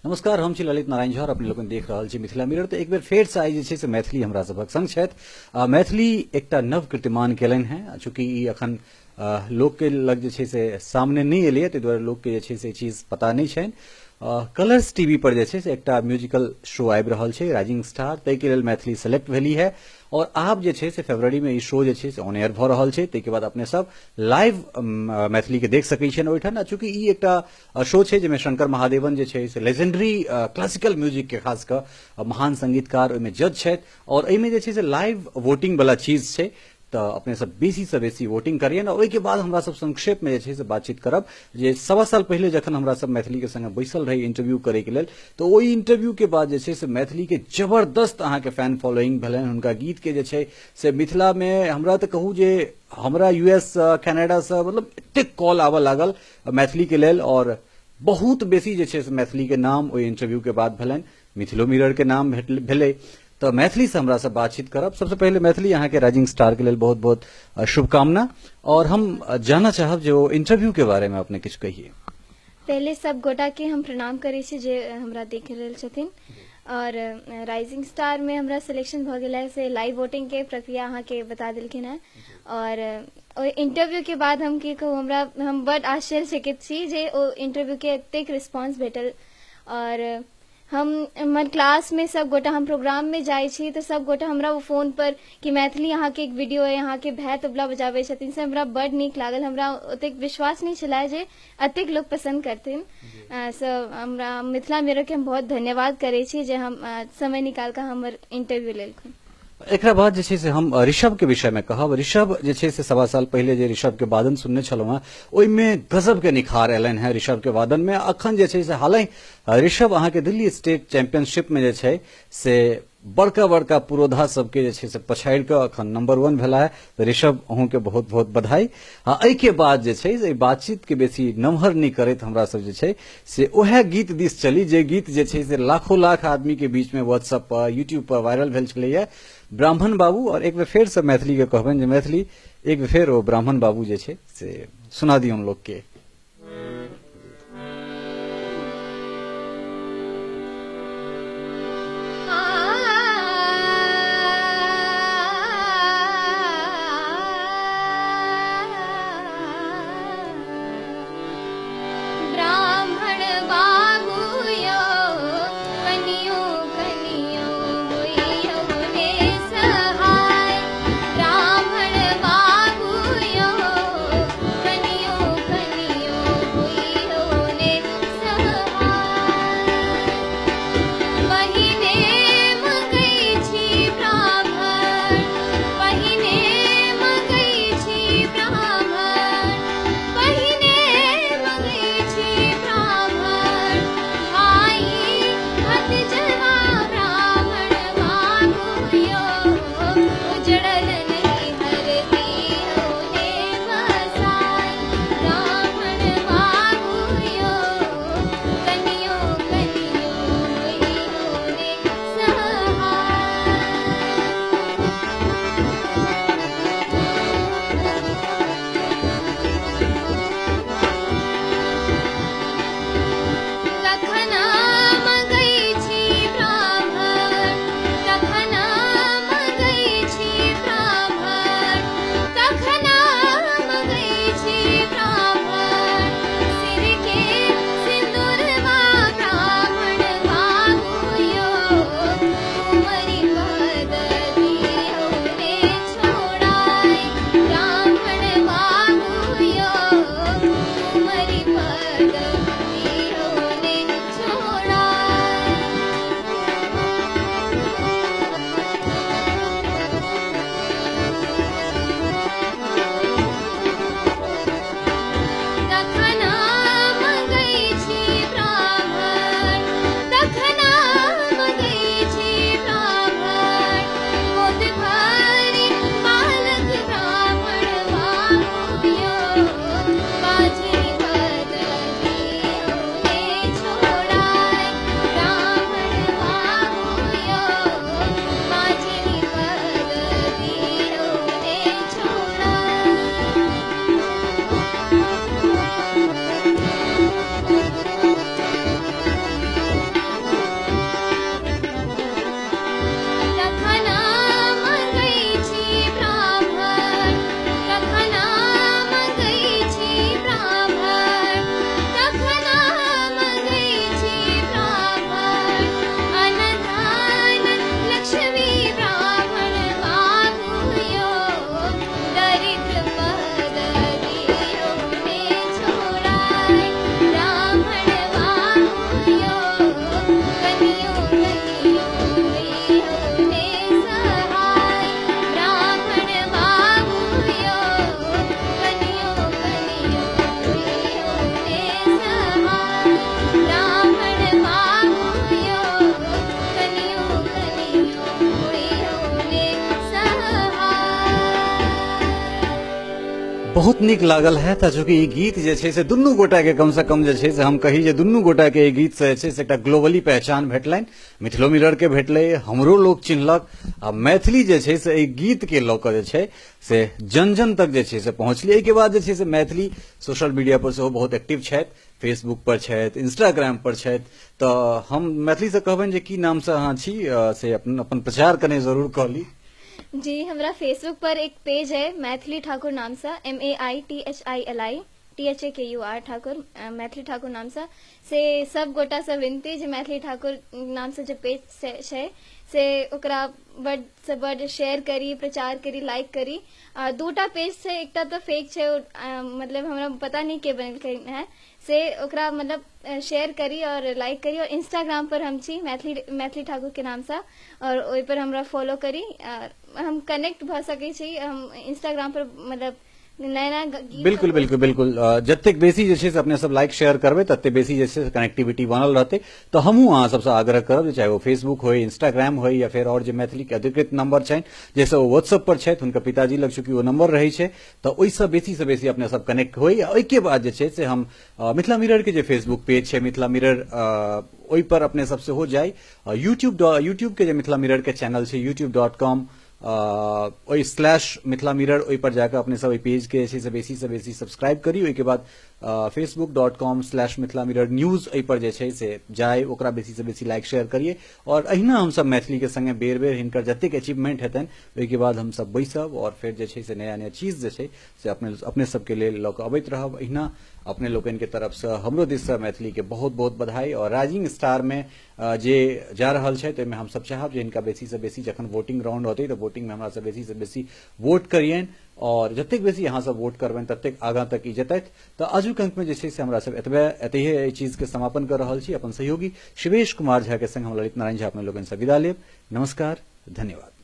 नमस्कार, हम छी ललित नारायण झा और अपने लोगन देख रहल छी मिथिला मिरर। तो एक बेर फेर से आइ जे छै से मैथिली हमरा सभक संग छथि। मैथिली एकटा नव कीर्तिमान केलनि हेँ। चूँकि ई अखन लोक के लग जे छै से सामने नहि एलैए, ताहि दुआरे लोक के जे छै से चीज पता नहि छनि। कलर्स टीवी पर जे छै से एकटा म्यूजिकल शो आबि रहल छै राइजिंग स्टार, ताहिके लेल मैथिली सेलेक्ट भेली है और आब जे छै से फरवरी में ई शो जे छै से ऑन एयर भऽ रहल छै। ताहिके बाद अपने सब लाइव मैथिली के देख सकै छियनि ओहिठाम। चूँकि ई एकटा शो छै जाहिमे शंकर महादेवन जे छै से लेजेंडरी क्लासिकल म्यूजिक के खास कऽ महान संगीतकार ओहिमे जज छथि और एहिमे जे छै से लाइव वोटिंग वाला चीज छै। तऽ अपने सब बेसी से बेसी वोटिंग करियनि। ओहिके बाद हमरा सब संक्षेप में जे छै से बातचीत करब जे 1.25 साल पहिले जखन हमरा सब मैथिली के संगे बैसल रही इंटरव्यू करे के लेल, तो ओहि इंटरव्यू के बाद जे छै से मैथिली के जबरदस्त अहाँके फैन फॉलोइंग भेलनि। हुनका गीत के जे छै से मिथिला में हमरा तऽ कहू जे हमरा यूएस कनाडा से मतलब एतेक कॉल आबऽ लागल मैथिली के लेल और बहुत बेसी जे छै से मैथिली के नाम ओहि इंटरव्यू के बाद भेलनि। मिथिलो मिरर के नाम भेलै। तो मैथिली से हमरा से बातचीत करब। सबसे पहले मैथिली अहाँ के राइजिंग स्टार के लेल बहुत बहुत शुभकामना और हम जानना चाहब जे ओ इंटरव्यू के बारे में अपने किछु कहिए। पहले सब गोटा के हम प्रणाम करै छी जे हमरा देख रहल छथिन और राइजिंग स्टार में हमरा सिलेक्शन भऽ गेल है से लाइव वोटिंग के प्रक्रिया अहाँ के बता देलखिन है। और इंटरव्यू के बाद हम की कहू, हमरा हम बड आश्चर्यचकित छी जे ओ इंटरव्यू के एतेक रिस्पॉन्स भेटल। और हम हमर क्लास में सब गोटा हम प्रोग्राम में जाइ छी तो सब गोटा हमरा वो फोन पर कि मैथिली अहाँ के एक वीडियो है, अहाँ के भाय तबला बजाबै छथिन, से हमरा बड नीक लागल। हमरा ओतेक विश्वास नहीं छलै जे एतेक लोग पसंद करथिन। सो हमरा मिथिला मिरर के हम बहुत धन्यवाद करै छी जे हम समय निकाल कऽ हमर इंटरव्यू लेलखिन। एकरा बाद जे छै से हम ऋषभ के विषय में कहब। ऋषभ जे छै से 1.25 साल पहिले जे ऋषभ के वादन सुनने छलहुँ हेँ ओहिमे गजब के निखार एलनि हेँ ऋषभ के वादन में। अखन जे छै से हालहि ऋषभ अहाँ के दिल्ली स्टेट चैंपियनशिप में जे छै से बड़का बड़का पुरोधा सबके जे छै से पछाड़ि कऽ अखन नंबर 1 भेला है। तऽ ऋषभ अहूँ के बहुत बहुत बधाई। एहिके बाद जे छै से बातचीत के बेसी नमहर नहि करैत हमरा सब जे छै से उएह गीत दिस चली जे गीत जे छै से लाखों लाख आदमी के बीच में व्हाट्सएप पर यूट्यूब पर वायरल भेल छलैया, ब्राह्मण बाबू। और एक बेर फेर से मैथिली के कहबनि जे मैथिली एक बेर फेर ओ ब्राह्मण बाबू जे छै से सुना दियौन लोक के। ब्राह्मण बाबू यो कनियो कनियो। बहुत नीक लागल है। तऽ चूँकि ई गीत जे छै से दुनू गोटा के कम से कम जे छै से हम कही जे दुनू गोटा के ई गीत से जे छै से एकटा ग्लोबली पहचान भेटलनि, मिथिलो मिरर के भेटलै, हमरो लोक चिन्हलक आ मैथिली जे छै से एहि गीत के लऽ कऽ जे छै से जन जन तक जे छै से पहुँचलै। एहिके बाद जे छै से मैथिली सोशल मीडिया पर सेहो बहुत एक्टिव छथि, फेसबुक पर छथि, इंस्टाग्राम पर छथि। तऽ हम मैथिली से कहबनि जे की नाम से अहाँ छी, से अपन अपन प्रचार कने जरूर कऽ ली। जी, हमरा फेसबुक पर एक पेज है मैथिली ठाकुर नाम से, MAITHILI THAKUR Thakur, Maithili Thakur नाम से। से सब गोटा से विनती जे मैथिली ठाकुर नाम से जे पेज छै से ओकरा बड से बड शेयर करी, प्रचार करी, लाइक करी। आ दूटा पेज छै, एकटा तऽ फेक छै, मतलब हमरा पता नहीं के बनेलकै है, से ओकरा मतलब शेयर करी और लाइक करी। और इंस्टाग्राम पर हम छी मैथिली मैथिली ठाकुर के नाम से और ओहि पर हमरा फॉलो करी और हम कनेक्ट भऽ सकै छी। हम इंस्टाग्राम पर मतलब नया नया गीत। बिल्कुल बिल्कुल बिल्कुल, जतेक बेसी जे छै से अपने सब लाइक शेयर करबै तते बेसी जे छै से कनेक्टिविटी बनल रहतै। तऽ हमहूँ अहाँ सबसँ आग्रह करब जे चाहे ओ फेसबुक होय, इंस्टाग्राम होय या फेर और जे मैथिली के अधिकृत नंबर छनि जाहिसँ ओ व्हाट्सएप पर छथि, हुनकर पिताजी लग चूँकि ओ नंबर रहै छै, तऽ ओहिसँ बेसी से बेसी अपने सब कनेक्ट होय। आ ओहिके बाद जे छै से हम मिथिला मिरर के जे फेसबुक पेज छै मिथिला मिरर, ओहि पर अपने सब सेहो जाइ। यूट्यूब के जे मिथिला मिरर के चैनल छै youtube.com ओहि स्लैश मिथिला मिरर, ओहि पर जाकऽ अपने सब ओहि पेज के जे छै से बेसी से बेसी सब्सक्राइब करी। ओहिके बाद facebook.com/Mithila mirror news, एहि पर जे छै से जाय, ओकरा बेसी से बेसी लाइक शेयर करिए। और अहिना हमसब मैथिली के संगे बेर बेर हिनकर जतेक अचीवमेंट हेतनि ओहिके बाद हमसब बैसब और फेर जे छै से नया नया चीज जे छै से अपने अपने सबके लेल लऽ कऽ अबैत रहब। अहिना अपने लोकनि के तरफ से हमरो दिस से मैथिली के बहुत बहुत बधाई। और राइजिंग स्टार में जे जा रहल छै ताहिमे हमसब चाहब जे हिनका बेसी से बेसी जखन वोटिंग राउंड होतै तऽ वोटिंग में हमरा सब बेसी से बेसी वोट करियनि और जतेक बेसी अहाँ सब वोट करबनि ततेक आगाँ तक ई जेतथि। तऽ आजुक अंक में जे छै से हमरा सब एतबे एतहिए एहि चीज के समापन कर रहल छी। अपन सहयोगी शिवेश कुमार झा के संग हम ललित नारायण झा अपने लोकनि से विदा लेब। नमस्कार, धन्यवाद।